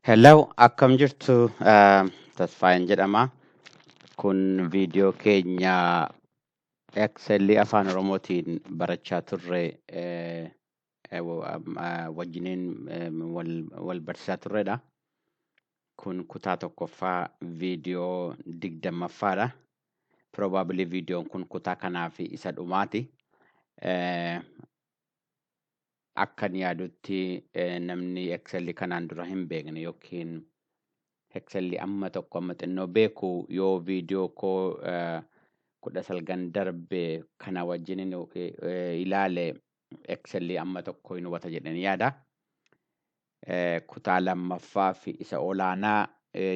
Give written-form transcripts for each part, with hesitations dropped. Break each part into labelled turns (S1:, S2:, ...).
S1: Hello, akkam jirtu? Tasfaayeen jedhama. Kun viidiyoo keenya Excel afaan Oromootiin barachaa turre wajjiniin wal barsiisaa turredha. Kun kutaa tokkoffaa viidiyoo 20ffaadha. Probably viidiyoon kun kutaa kanaa fi isa dhumaati. Akkan yaadutti namni Excel kanaan dura hin beekne yookiin Excel amma tokko amma xinnoo beeku yoo viidiyoo koo 19 darbe kana wajjin ilaale Excel amma tokko hin hubata jedheen yaada. Kutaa lammaffaa fi isa olaanaa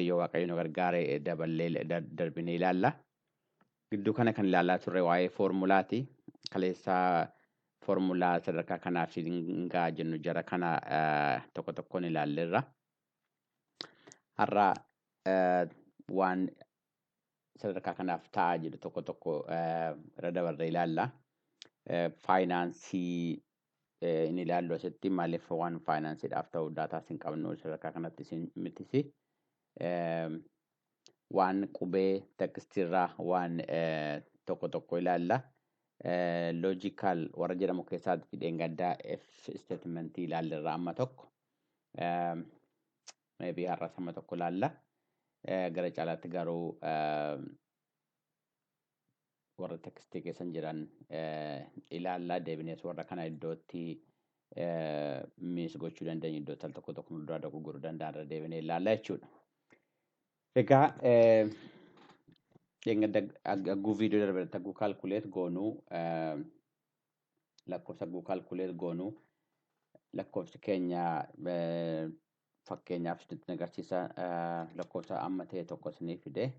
S1: yoo Waaqayyo nu gargaare daballee darbinee ilaalla. Gidduu kana kan ilaalaa turre waa'ee foormulaati. Kaleessa foormulaa sadarkaa kanaaf hin ga'a jennu jara kana tokko tokkoon ilaalleerra. Har'a waan sadarkaa kanaaf ta'a jedhu tokko tokko irra dabarree ilaalla. Faayinaansii hin ilaallu asitti, maaliif waan faayinaansiidhaaf ta'u daataas hin qabnu sadarkaa kanatti isin mitisi. Waan qubee tekistiirraa waan tokko tokko ilaalla. Logical warra jedhamu keessaa dheengaddaa if statementii ilaalleerra amma tokko. Maybe har'as amma tokko ilaalla. Gara caalaatti garuu warra tekstii keessan jiran ilaalla. Deebinees warra kana iddootti miss gochuu dandeenyu, iddoo al tokko tokko nu duraa dogoggoruu danda'an irra deebinee ilaalla jechuudha. Egaa dheengadda agguu viidiyoo darbe agguu calculate goonuu, lakkoofsa agguu calculate goonuu, lakkoofsi keenya fakkeenyaaf isinitti agarsiisa, lakkoofsa amma ta'e tokko isinii fide.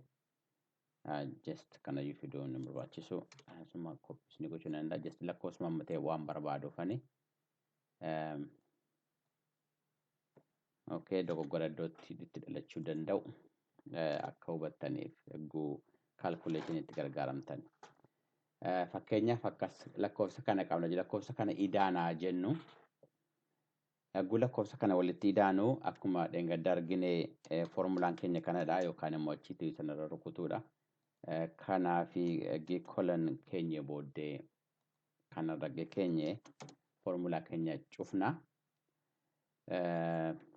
S1: Just kanayyuu fiduu hin barbaachisu, asuma isinii gochuu danda'a. Just lakkoofsuma amma ta'e waan barbaaduufani. Okay, dogoggora iddootti itti dhalachuu danda'u akka hubattaniif egguu calculation itti gargaaramtan. Fakkeenyaaf akkas lakkoofsa kana qabna, lakkoofsa kana idaanaa jennu. Egguu lakkoofsa kana walitti idaanu, akkuma dheengadda argine foormulaan keenya kanadha yookaan immoo achitti sanarra rukutuudha. Kanaafi eggee colon keenya booddee kanarra eggee keenye foormulaa keenya cufna.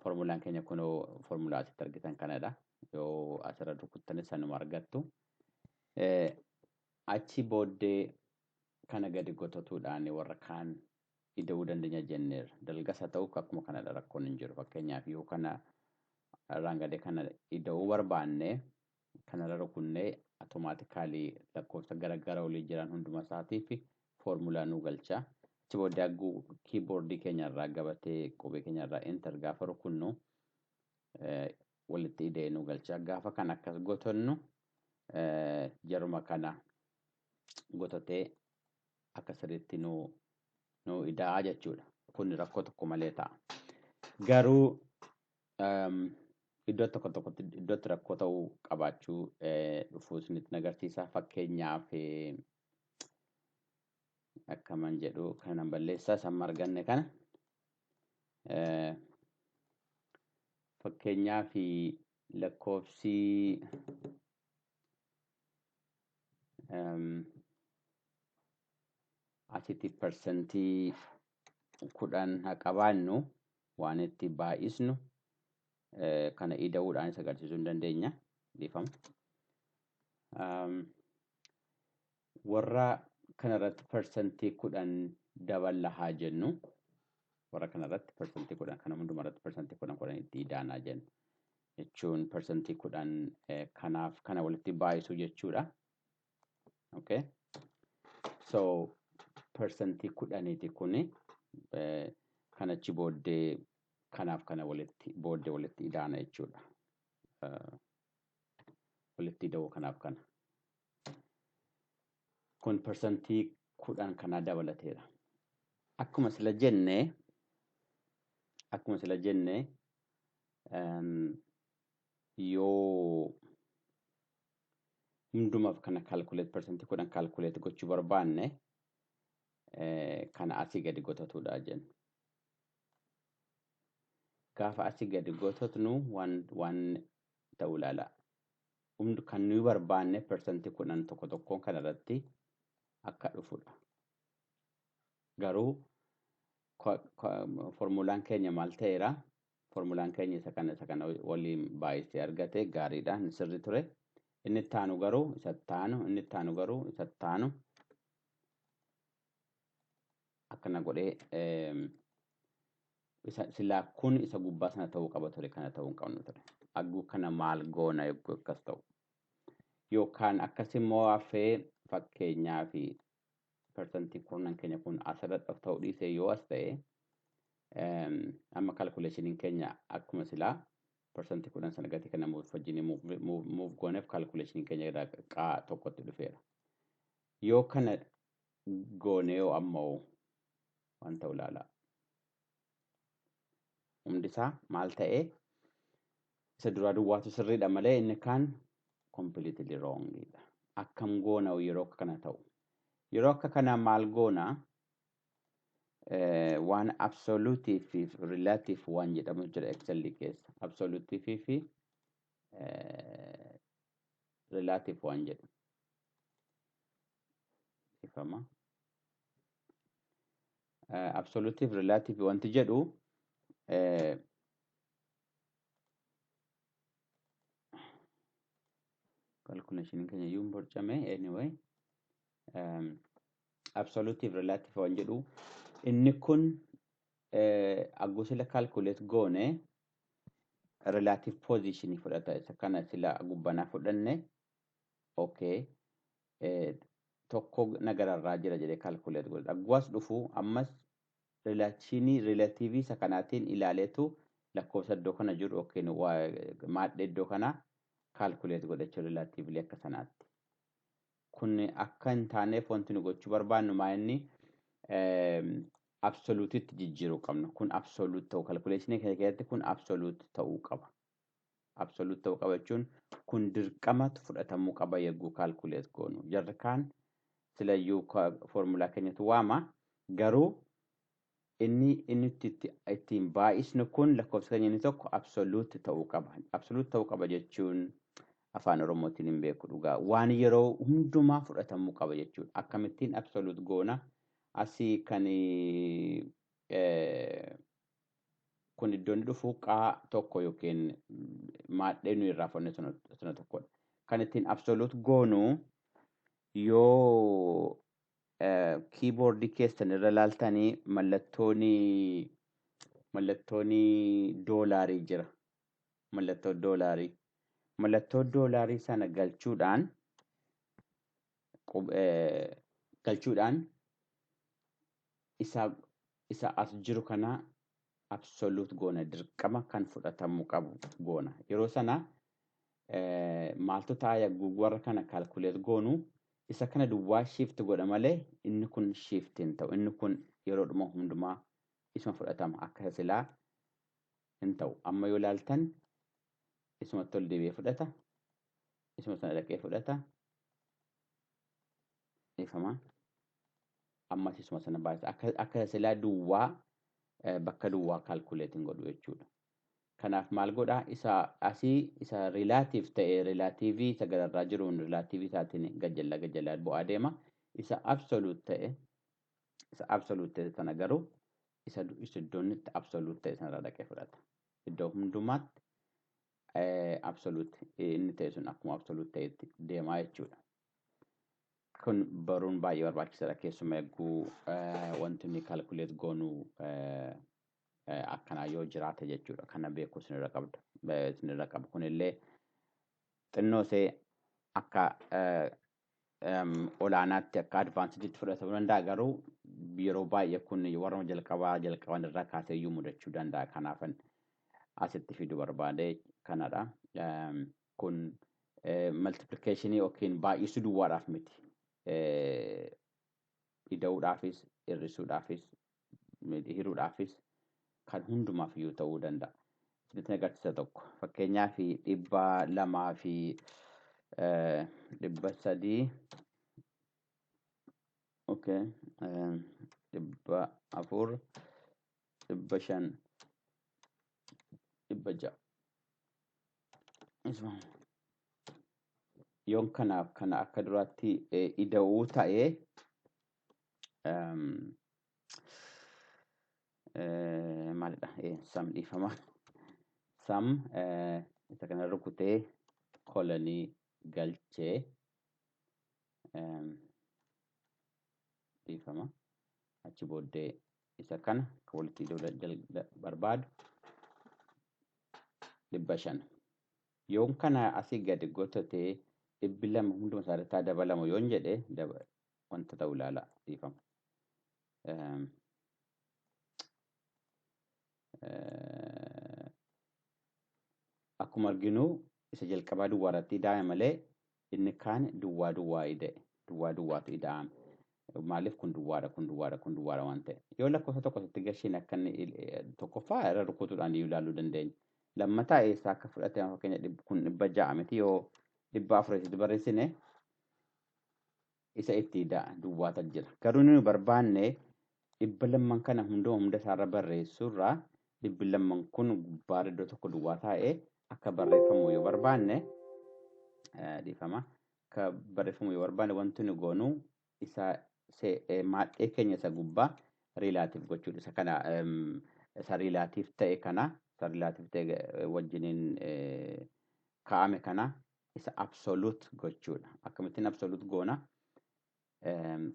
S1: Foormulaan keenya kunoo foormulaa asitti argitan kanadha. Yoo asirra rukuttanis sanuma argattu. Achi booddee kana gadi gototuudhaan warra kaan ida'uu dandeenya jenneerra. Dalgas haa ta'u akkuma kanadha, rakkoon hin jiru. Fakkeenyaaf yoo kana irraan gadee kana ida'uu barbaanne, kanarra rukunnee automatically lakkoofsa gara gara olii jiran hunduma isaatiif foormulaa nu galcha. Achi booddee hagguu kiiboordii keenyarraa, gabatee qubee keenyarraa enter gaafa rukunnu walitti ida'ee nu galcha. Gaafa kana akkas gotonnu jaruma kana gototee akka sirriitti nu ida'aa jechuudha. Kun rakkoo tokko malee ta'a. Garuu iddoo tokko tokkotti iddootti rakkoo ta'uu qabaachuu dhufuu isinitti agarsiisa. Fakkeenyaaf akkaman jedhu kanan balleessaa samma arganne kana. Fakkeenyaaf lakkoofsi asitti 10% haa qabaannu, waan itti baay'isnu kana ida'uudhaan isa agarsiisuu hin dandeenya. Dhiifama. Warra kanarratti 10% daballa haa jennu. Warra kanarratti 10%, kana hundumarratti 10% 10 itti idaanaa jennu. Jechuun 10% kanaaf kana walitti baay'isuu jechuudha. Okay. So 10%ti kuni kanachi booddee kanaaf kana walitti booddee walitti idaana jechuudha. Walitti ida'uu kanaaf kana. Kun 10% kanaa dabalateera. Akkuma sila jenne yoo hundumaaf kana calculate 10% calculate gochuu barbaanne, kana asii gadi gotatuudha jenna. Gaafa asii gadi goototnu waan ta'u ilaala. Kan nuyi barbaanne 10% tokko tokkoon kanarratti akka dhufudha. Garuu formulaan keenya maal ta'eera? Formulaan keenya isa kana waliin baay'isee argate, gaariidha, inni sirri ture. Inni itti aanu garuu isa itti aanu, inni itti aanu garuu isa itti aanu akkana godhee, isa silaa kun isa gubbaa sana ta'uu qaba ture, kana ta'uu hin qabnu ture. Agguu kana maal goona yogguu akkas ta'u? Yookaan akkas immoo hafee, fakkeenyaa fi 10% keenya kun asirratti ta'uu dhiisee yoo as ta'e, amma calculationiin keenya akkuma silaa 10% sana gatii kana move wajjin move gooneef, calculationiin keenya irraa qaa tokkotti dhufeera. Yoo kana goonee yoo ammoo waan ta'u ilaala. Hundi isaa maal ta'ee? Isa duraa duwwaatu sirriidha malee inni kaan completely wrongidha. Akkam goona yeroo akka kana ta'u? Yeroo akka kana maal goona? Waan absolute fi relative waan jedhamu jira Excel keessa. Absolute fi relative waan jedhu. Ifama. Absolute fi relative wanti jedhu, calculation keenya iyyuu hin borcame. Anyway, absolute fi relative waan jedhu, inni kun agguu sila calculate goone relative position fudhata. Isa kana sila gubbanaa fudhanne, okay, tokko nagararraa jira jedhee calculate godha. Agguu as dhufu ammas relationii relative isa kanaatiin ilaaleetu lakkoofsa iddoo kana jiru yookiin maadhee iddoo kana calculate godhachuu relatively akka sanaatti. Kun akka hin taaneef wanti nu gochuu barbaannu maa inni absoluteitti jijjiiruu qabna. Kun absolute ta'uu, calculationii keenya keessatti kun absolute ta'uu qaba. Absolute ta'uu qaba jechuun kun dirqamatu fudhatamuu qaba yegguu calculate goonu. Jarri kaan silayyuu foormulaa keenyatu waama. Garuu inni ittiin baay'isnu kun lakkoofsa keenya inni tokko absolute ta'uu qaba. Absolute ta'uu qaba jechuun afaan Oromootiin hin beeku dhugaa. Waan yeroo hundumaa fudhatamuu qaba jechuudha. Akkamittiin absolute goona? Asii kan kun iddoo inni dhufu qaa tokko yookiin maadhee nuyi irraa fudhanne sana tokkodha. Kan ittiin absolute goonu, yoo keyboardii keessan irra laaltanii, mallattoon doolaarii jira. Mallattoo doolaarii. Mallattoo doolaarii sana galchuudhaan isa as jiru kana absolute goona, dirqama kan fudhatamuu qabu goona. Yeroo sana maaltu ta'a? Yagguu warra kana calculate goonu isa kana duwwaa shift godha malee inni kun shift hin ta'u. Inni kun yeroodhuma hundumaa isuma fudhatama, akka silaa hin ta'u. Amma yoo ilaaltan isumatti ol deebi'ee fudhata. Isuma sana dhaqee fudhata. Ifama. Ammas isuma sana baay'isa. Akka silaa duwwaa bakka duwwaa calculate hin godhu jechuudha. Kanaaf maal godhaa? Isa asii isa relative ta'e, relativeii isa gararraa jiruun, relativeii isaatiin gajjallaa gajjallaa bu'aa deema. Isa absolute ta'e sana garuu isa iddoon itti absolute ta'e sanarraa dhaqee fudhata. Iddoo hundumaatti absolute inni ta'e sun akkuma absolute ta'etti deemaa jechuudha. Kun baruun baay'ee barbaachisaadha, keessumaa eeguu wanti nuyi calculate goonuu akkanaa yoo jiraate jechuudha. Kana beekuu isinirra qabda. Isinirra qaba. Kunillee xinnoo ishee akka olaanaatti, akka advanceditti fudhatamuu danda'a, garuu yeroo baay'ee kun warra jalqabaa jalqaban irraa kaasee iyyuu mudachuu danda'a. Kanaafan asitti fiduu barbaade kanadha. Kun multiplicationii yookiin baay'isuu duwwaadhaaf miti. Ida'uudhaafis, hir'isuudhaafis, hiruudhaafis, kan hundumaaf iyyuu ta'uu danda'a. Isinitti agarsiisa tokko. Fakkeenyaaf 200 fi 300, okay, 400, 500. 600. Yoon kanaaf kana akka duraatti ida'uu ta'ee, maalidha, sum, dhiifama, sum isa kana rukutee colonii galchee, dhiifama, achi booddee isa kana akka walitti ida'uu barbaadu 500. Yoon kana asii gadi gotatee 200 hunduma isaa irratti haa dabalamu yoon jedhe, wanta ta'u ilaala, dhiifama. Akkuma arginu isa jalqabaa duwwaa irratti ida'ame malee inni kaan duwwaa duwwaa ida'e, duwwaa duwwaatu ida'ame. Maaliif? Kun duwwaadha, kun duwwaadha, kun duwwaadha waan ta'e. Yoo lakkoofsa tokko sitti gasheen akka inni tokkoffaa irra rukutuudhaan iyyuu ilaaluu dandeenya. Lammataa eessaa akka fudhate, fakkeenya kun 600 miti, yoo 400 sitti barreessine isa itti ida'a, duwwaata jira. Garuu nuyi barbaanne 200 kana hunduma hunda isaarra barreessuurraa 200 kun gubbaarra iddoo tokko duwwaa taa'ee akka barreeffamu yoo barbaanne, dhiifama, akka barreeffamu yoo barbaanne, wanti nu goonu isa maadhee keenya isa gubbaa relative gochuudha. Isa kana isa relative ta'e kana, isa relative ta'e wajjiniin kaa'ame kana isa absolute gochuudha. Akkamittiin absolute goona?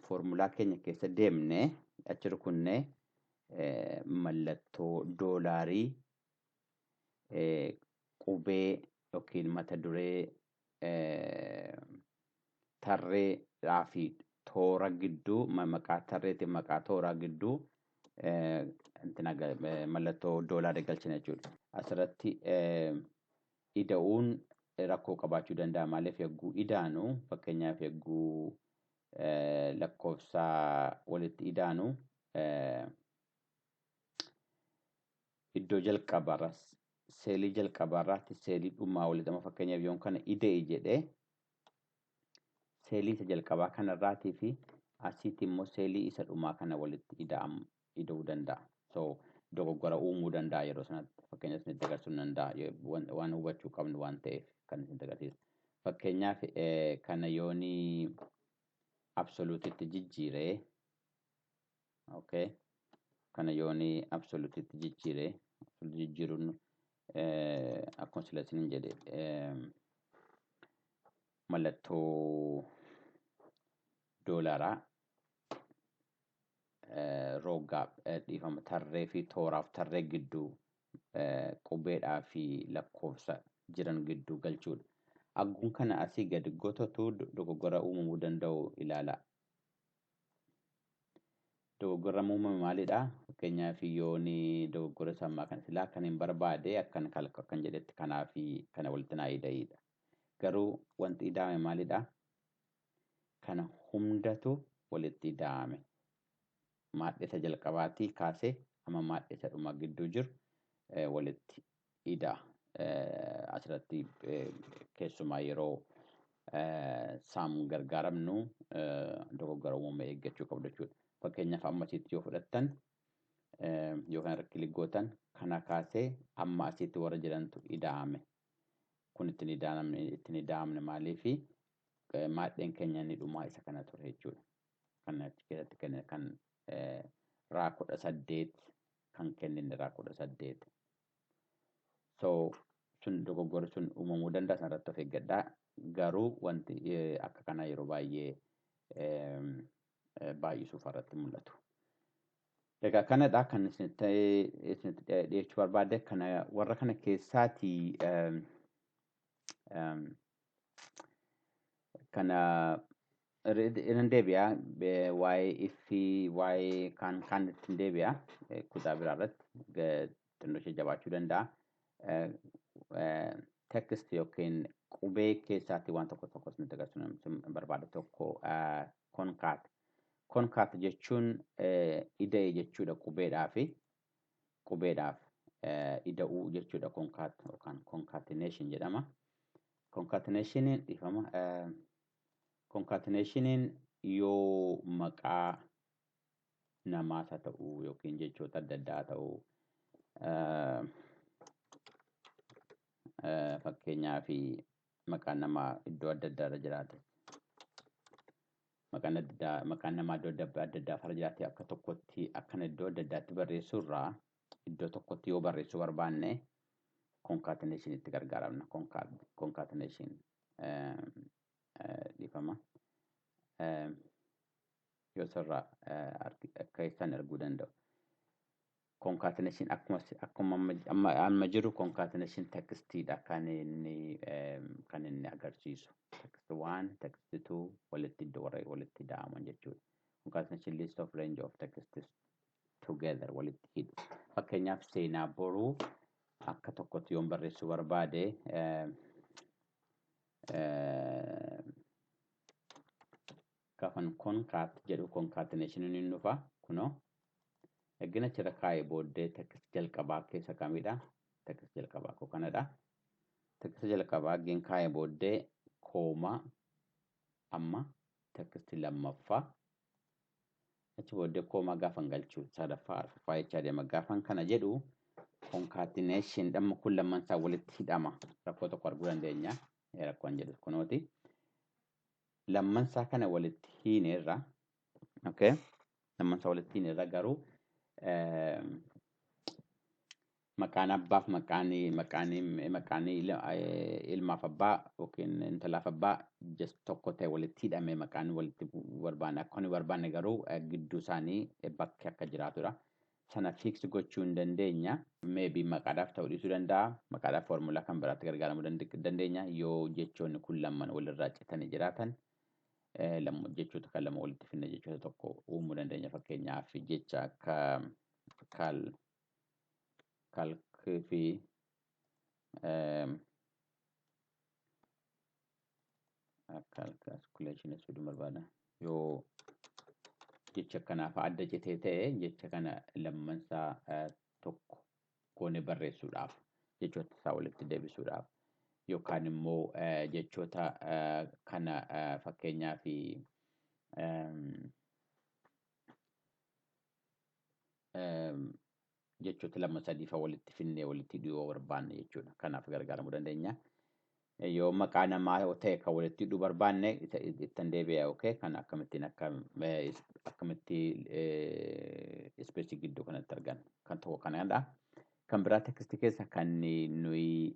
S1: Foormulaa keenya keessa deemnee achi rukunnee mallattoo doolaarii, qubee yookiin mata duree tarreedhaa fi toora gidduu, maqaa tarreetiin maqaa tooraa gidduu mallattoo doolaarii galchina jechuudha. Asirratti ida'uun rakkoo qabaachuu danda'a. Maaliif? Yogguu idaanu, fakkeenyaaf yogguu lakkoofsa walitti idaanu, iddoo jalqabaarraa, seelii jalqabaarraatti seelii dhumaa walitti, amma fakkeenyaaf yoon kana ida'e jedhee, seelii isa jalqabaa kanarraatii fi asitti immoo seelii isa dhumaa kana walitti ida'am ida'uu danda'a. So dogoggora uumuu danda'a yeroo sanatti. Fakkeenya isinitti agarsiisuu danda'a, waan hubachuu qabnu waan ta'eef kan isinitti agarsiisu. Fakkeenyaaf kana yoonii absoluteitti jijjiiree, okay, kana yoonii absoluteitti jijjiiree, jijjiiruun akkuma sila isiniin jedhe mallattoo doolaraa rogaa, dhiifama, tarree fi tooraaf tarree gidduu, qubeedhaa fi lakkoofsa jiran gidduu galchuudha. Agguun kana asii gadi gotatu dogoggora uumamuu danda'u ilaala. Dogoggora uumame maalidha? Fakkeenyaaf yooni dogoggora sammaa kan silaa kan hin barbaade akkan akkan jedhetti kanaa fi kana walitti naa ida'idha. Garuu wanti ida'ame maalidha? Kana hundatu walitti ida'ame. Maadhee isa jalqabaatii kaasee amma maadhee isa dhumaa gidduu jiru walitti ida'a. Asirratti keessumaa yeroo sum gargaaramnu dogoggora uumame eeggachuu qabdu jechuudha. Fakkeenyaaf amma asitti yoo fudhattan, yoo kana irra click gootan, kana kaasee amma asitti warra jirantu ida'ame. Kun ittiin ida'amne. Maaliifi? Maadheen keenya inni dhumaa isa kana ture jechuudha. Kan achi keessatti kenne kan raa 18 kan kennine raa 18. So sun dogoggorri sun uumamuu danda'a, sanarratti of eeggadhaa. Garuu wanti akka kanaa yeroo baay'ee baay'isuuf irratti mul'atu. Egaa kanadha kan isinitti dhiyeechuu barbaade. Kana warra kana keessaatii kana irra deebi'a, waa'ee ifii, waa'ee kaan kaan ittiin deebi'a kutaa biraa irratti, xinnoo ishee jabaachuu danda'a. Text yookiin qubee keessaatti waan tokko tokko isinitti agarsiisuu barbaada, tokko concat. Concat jechuun ida'e jechuudha, qubeedhaa fi qubeedhaaf ida'uu jechuudha, concat yookaan concatenation jedhama. Concatenationiin, dhiifama, concatenationiin yoo maqaa namaas haa ta'u yookiin jechoota adda addaa haa ta'u Fakkeenyaaf maqaan namaa iddoo adda addaa irra jiraate. Maqaan adda addaa maqaan namaa iddoo adda addaa irra jiraate akka tokkotti akkana iddoo adda addaatti barreessuu irraa iddoo tokkotti yoo barreessuu barbaanne concatenation itti gargaaramna. Concatenation dhiifama. Yoo sirraa akka isaan arguu danda'u. Concatenation akkuma amma jiru concatenation textiidha kan inni agarsiisu. Text 1, text 2 walitti iddoo warra walitti da'aman jechuudha. Concatenation list of range of texts together walitti hidhu. Fakkeenyaaf seenaa boruu akka tokkotti yoon barreessuu barbaade, gaafan concat jedhu concatenation ni dhufa kunoo. Ergina achirra kaa'ee booddee text jalqabaa keessa kamidha? Text jalqabaa koo kanadha. Text jalqabaa ergin kaa'ee booddee comma, amma text lammaffaa, achi booddee comma gaafan galchuu sadaffaa, arfaffaa jechaa deema. Gaafan kana jedhu concatenation dhamma kun lamman isaa walitti hidhama. Rakkoo tokko arguu dandeenya. Rakkoon jedhu kunooti. Lamman isaa kana walitti hiineerra. Okay. Lamman isaa walitti hiineerra, garuu maqaan abbaaf maqaan ilmaaf abbaa yookiin intalaaf abbaa just tokko ta'e walitti hidhame maqaan walitti barbaanne akka inni barbaanne, garuu gidduu isaanii bakki akka jiraatudha. Sana fix gochuu hin dandeenya. Maybe maqaadhaaf ta'uu dhiisuu danda'a. Maqaadhaaf foormulaa kan biraatti gargaaramuu dandeenya. Yoo jechoonni kun lamaan walirraa citanii jiraatan, jechoota kan lama walitti finne jechoota tokko uumuu dandeenya. Fakkeenyaaf jecha akka calc fi calculation fiduu barbaada. Yoo jecha kanaaf adda citee ta'e, jecha kana lammansaa tokko goone barreessuudhaaf, jechoota isaa walitti deebisuudhaaf, yookaan immoo jechoota kana fakkeenyaaf jechoota lama sadii fa'a walitti finnee walitti hidhuu yoo barbaanne jechuudha. Kanaaf gargaaramuu dandeenya. Yoo maqaa namaa yoo ta'e kan walitti hidhuu barbaanne, ittan deebi'a, okay, kan akkamittiin akka akkamitti space gidduu kanatti argan kan tokko kanadha. Kan biraa text keessa kan nuyi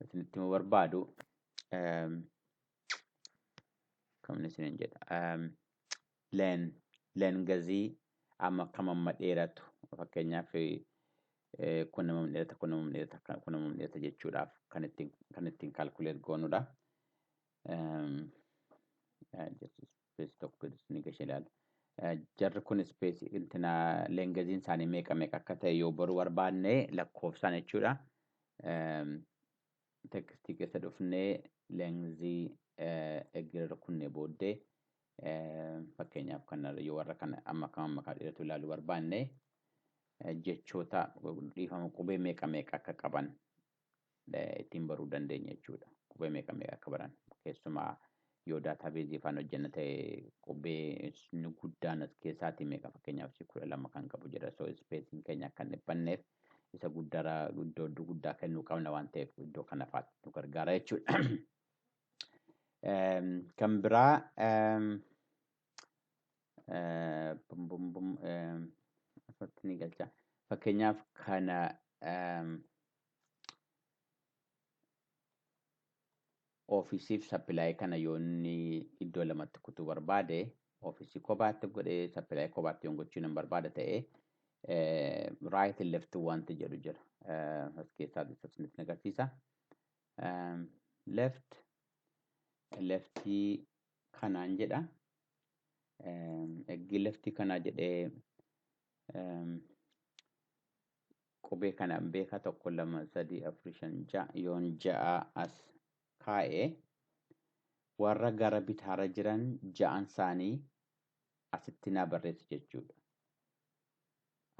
S1: isinitti himuu barbaadu kamni isiniin jedha, length amma kam amma dheeratu, fakkeenyaaf kun nama dheerata, kun nama dheerata, kun nama dheerata jechuudhaaf kan ittiin calculate goonudha. Space tokko ni gashee ilaala. Jarri kun space intina lengthiin isaanii meeqa meeqa akka ta'e yoo baruu barbaanne lakkoofsaan jechuudha. Text keessa dhufnee length eegirra rukunnee booddee, fakkeenyaaf kan yoo warra kana amma kam amma kan dheeratu ilaaluu barbaanne, jechoota, dhiifama, qubee meeqa meeqa akka qaban ittiin baruu dandeenya jechuudha. Qubee meeqa meeqa akka baran, keessumaa yoo database afaan hojjenna ta'e, qubee inni guddaan as keessaatii meeqa, fakkeenyaaf 12 kan qabu jira. So spaceiin keenya akka hin dhiphanneef isa guddaara iddoo guddaa kennuu qabna waan ta'eef iddoo kana fa'aatti nu gargaara jechuudha. Kan biraa bum bum bum asirratti ni galcha. Fakkeenyaaf kana officeiif supply kana yoo inni iddoo lamatti kutuu barbaade, office kophaatti godhee supply kophaatti yoon gochuu nan barbaada ta'e, right left wanti jedhu jira. As keessaa isinitti agarsiisa. Left leftii kanaan jedha. Eggii leftii kanaa jedhee qubee kana beeka, tokko, lama, sadii, afur, shan, ja'a, yoon ja'a as kaa'e, warra gara bitaarra jiran ja'an isaanii asitti naa barreessu jechuudha.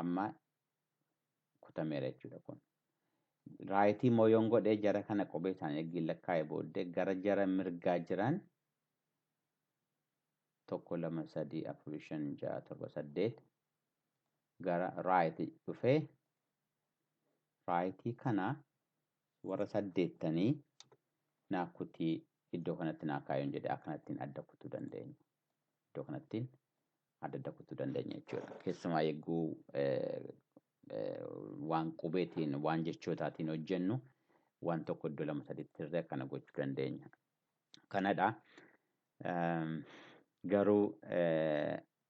S1: Amma kutameera jechuudha kun. Right immoo yoon godhee, jara kana qubee isaanii eeggiin lakkaa'e booddee gara jara mirgaa jiran tokko, lama, sadii, afur, shan, ja'a, torba, saddeet gara right dhufee right kana Warra 8 naa kutii iddoo kanatti naa kaayuun jedhe akkanattiin adda kutuu dandeenya. Iddoo kanattiin adda adda kutuu dandeenya jechuudha. Keessumaa eeguu waan qubeetiin waan jechootaatiin hojjennu waan tokko iddoo lama sadiitti irree akkana gochuu dandeenya. Kanadha. Garuu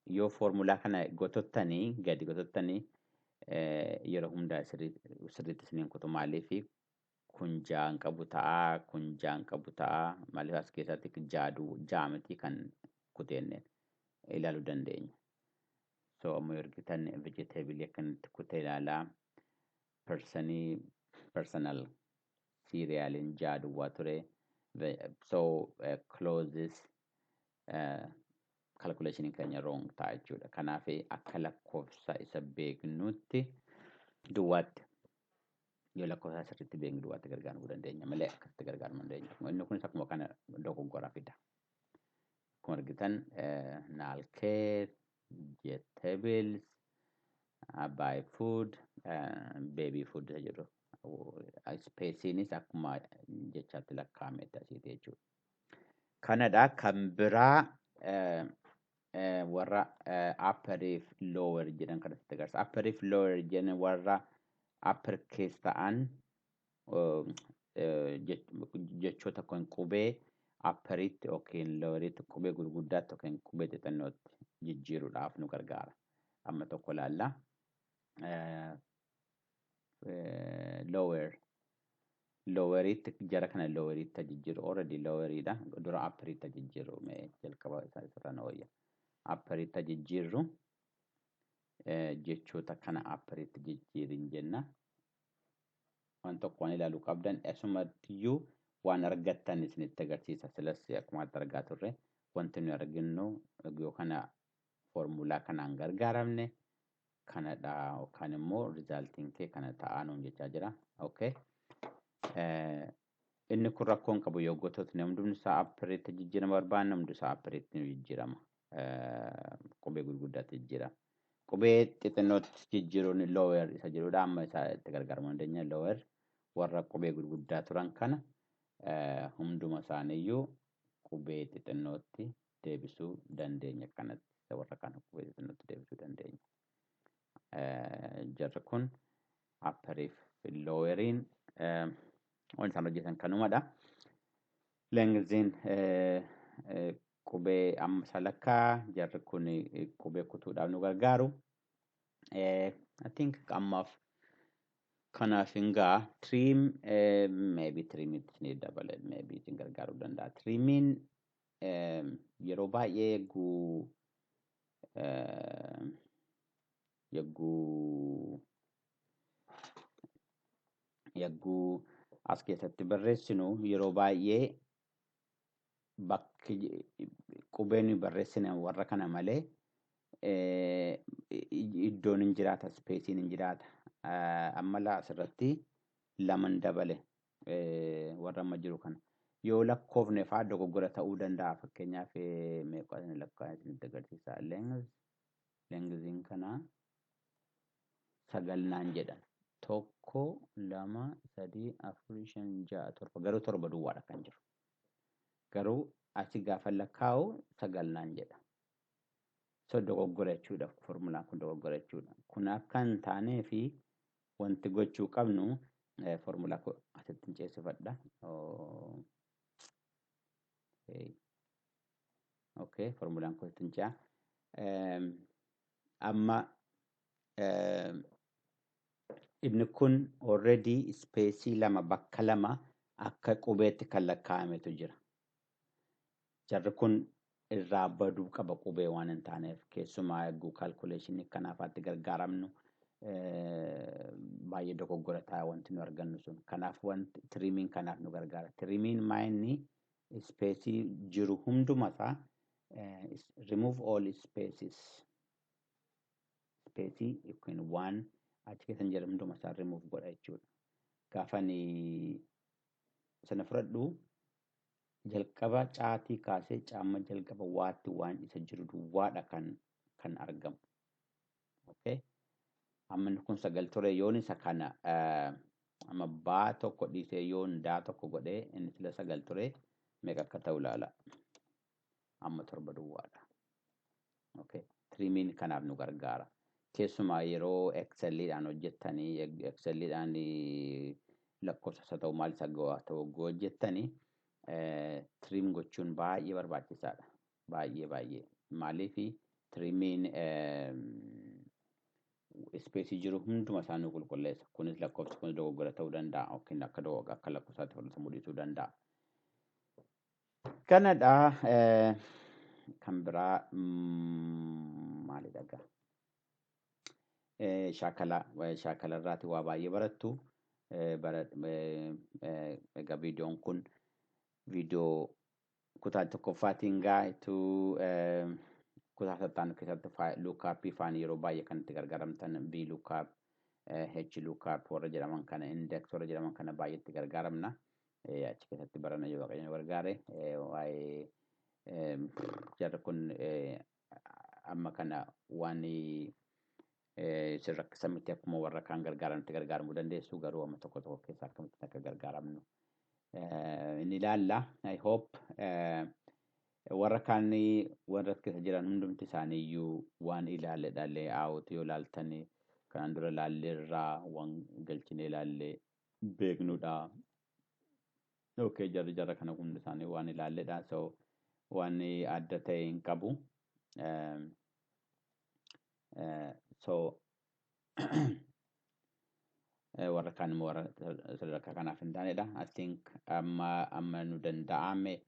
S1: yoo foormulaa kana gotottanii gadi gotottanii yeroo hundaa sirriitti isiniin kutu. Maaliif kun ja'an qabu ta'a, kun ja'an qabu ta'a, maaliif as keessatti ja'a miti kan kuteenne ilaaluu dandeenya. So amma yoo argitan vegetable akkanatti kutee ilaalaa, personii personal cerealiin ja'a duwwaa ture. So closes calculation keenya wrong ta'a jechuudha. Kanaaf akka lakkoofsa isa beeknutti duwwaatti, yoo lakkoofsa sirriitti beeknu duwwaatti gargaaramuu dandeenya malee akkasitti gargaaramuu dandeenya. Inni kunis akkuma kana dogoggora fida. Akkuma argitan naalkeer, vegetables, buy food, baby food isa jedhu spaceiinis akkuma jechaatti lakkaa'ametti asiiti jechuudha. Kanadha. Kan biraa warra upper fi lower jedhan kanatti agarsiisa. Upper fi lower jedhan warra upper case ta'an, jechoota kun qubee upperitti yookiin loweritti, qubee gurguddaatti yookiin qubee xixinnootti jijjiiruudhaaf nu gargaara. Amma tokko ilaalla. Lower loweritti jara kana loweritti jijjiiru, already loweriidha. Dura upperitti jijjiiru, mee jalqaba isaa isirra na wayya. Upperitti jijjiirru, jechoota kana upperitti jijjiirin jenna. Waan tokko waan ilaaluu qabdan, asumattiyyuu waan argattan isinitti agarsiisa. Silas akkuma argaa turre wanti nuyi arginnu yoo kana foormulaa kanaan gargaaramne kanadha yookaan immoo resultiin kee kana ta'aa nuun jechaa jira. Okay. Inni kun rakkoo hin qabu yoo gotootni hundumni isaa upperitti jijjiirama barbaanne, hundi isaa upperitti nu jijjiirama. Qubee gurguddaatti jijjiirama. Qubee xixinnootti jijjiiruun lower isa jedhudha. Amma isaa itti gargaaramuu dandeenya. Lower warra qubee gurguddaa turan kana hunduma isaaniiyyuu qubee xixinnootti deebisuu dandeenya kanatti, warra kana qubee xixinnootti deebisuu dandeenya. Jarri kun upperiif loweriin waan isaan hojjetan kanumadha. Lengthiin qubee amma salakkaa, jarri kun qubee kutuudhaaf nu gargaaru. I think ammaaf kanaaf hin ga'a. Trim, maybe trimitti ni dabale, maybe isin gargaaruu danda'a. Trimiin yeroo baay'ee yagguu as keessatti barreessinu, yeroo baay'ee bakki qubee nuyi barreessine warra kana malee iddoon hin jiraata, spaceiin hin jiraata. Amma laa asirratti laman dabale warra amma jiru kana. Yoo lakkoofne fa'aa dogoggora ta'uu danda'a. Fakkeenyaaf meeqa lakkaa'ee isinitti agarsiisa. Lengthiin kanaa 9 naan jedha. Tokko, lama, sadii, afur, shan, ja'a, torba. Garuu torba duwwaadha kan jiru. Garuu asi gaafa lakkaa'u 9 naan jedha. So dogoggora jechuudha. Formulaan kun dogoggora jechuudha. Kun akka hin taanee fi wanti gochuu qabnu formulaa asitti hin ceesifadha. Okay, formulaan kun asitti hin ce'a. Amma inni kun already spaceii lama, bakka lama akka qubeetti kan lakkaa'ametu jira. Jarri kun irraa baduu qaba qubee waan hin taaneef, keessumaa eeguu calculationii kanaafaatti gargaaramnu baay'ee dogoggora ta'a wanti nu argannu sun. Kanaaf wanti trimiin kanaaf nu gargaara. Trimiin maayinni spaceii jiru hundumasaa remove all spaces. Spaceii yookiin waan achi keessa hin jiru hundumasaa remove godha jechuudha. Gaafa ani sana fudhadhu, jalqaba caatii kaasee caama jalqaba waatti waan isa jiru duwwaadha kan argamu. Okay. Amma inni kun 9 ture, yoon isa kana Amma baa tokko dhiisee yoon daa tokko godhee, inni sila 9 ture, meeqa akka ta'u ilaala. Amma 7 duwwaadha. Okay. Trimiin kanaaf nu gargaara. Keessumaa yeroo Exceliidhaan hojjettanii, Exceliidhaan lakkoofsa isa ta'u maal isa ta'u hojjettanii, trim gochuun baay'ee barbaachisaadha. Baay'ee baay'ee. Maaliif? Trimiin space jiru hunduma isaa nu qulqulleessa. Kunis lakkoofsi kun dogoggora ta'uu danda'a yookiin akka lakkoofsaatti fudhatamuu dhiisuu danda'a. Kanadha. Kan biraa maalidha gaa? Shaakala shaakala irraati waa baay'ee barattu. Egaa viidiyoon kun viidiyoo kutaa tokkoffaatiin gaa ituu kutaa sattaanu keessatti lookup faan yeroo baay'ee kan itti gargaaramtan, V lookup, H lookup warra jedhaman kana, index warra jedhaman kana baay'ee itti gargaaramna. Achi keessatti barana yoo Waaqayyo nu gargaare. Waa'ee jarri kun amma kana waan isin rakkisan miti, akkuma warra kaan gargaaramtti gargaaramuu dandeessu, garuu amma tokko tokko keessaa akkamitti akka gargaaramnu ni ilaalla. I hope warra kaan warra keessa jiran hundumti isaanii iyyuu waan ilaalledha. Layout yoo ilaaltani, kanaan dura ilaalleerraa waan galchinee ilaallee beeknudha. Okay, jarri jara kana hundi isaanii waan ilaalledha. So waan adda ta'e hin qabu. So warra kaan immoo warra sadarkaa kanaaf hin taanedha. I think amma nu danda'ame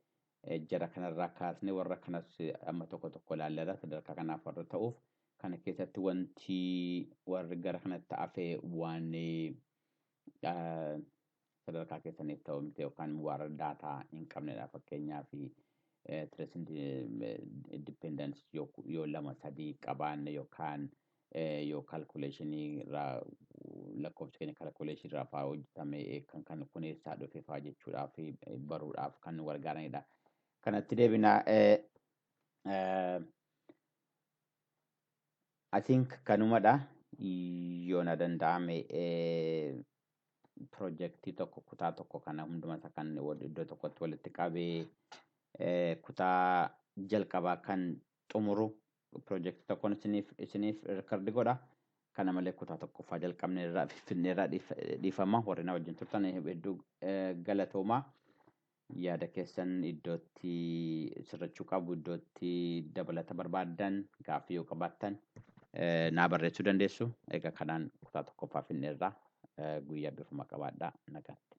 S1: jara kanarraa kaasnee warra kanas amma tokko tokko ilaalleerra sadarkaa kanaaf warra ta'uuf. Kana keessatti wanti warri gara kanatti hafe waan sadarkaa keessaniif ta'u miti yookaan warra daataa hin qabnedha. Fakkeenyaaf, tracing dependence yoo lama sadii qabaanne yookaan yoo calculationii irraa lakkoofsa keenya calculationii irraa fa'aa hojjetame kan kun eessaa dhufe fa'aa jechuudhaaf baruudhaaf kan nu gargaaranidha. Kanatti deebinaa. I think kanumadha. Yoo na danda'ame pirojektii tokko, kutaa tokko kana hunduma isaa kan iddoo tokkotti walitti qabee kutaa jalqabaa kan xumuru pirojektii tokkoon isiniif record godha. Kana malee kutaa tokkoffaa jalqabne irraa finfinnee irraa dhiifama. Warri na wajjin turtan hedduu galatoomaa. Yaada keessan iddootti sirrachuu qabu, iddootti dabalata barbaaddan, gaaffii yoo qabaattan naa barreessuu dandeessu. Egaa kanaan kutaa tokkoffaa finneerraa. Guyyaa bifuma qabaadhaa, nagaatti.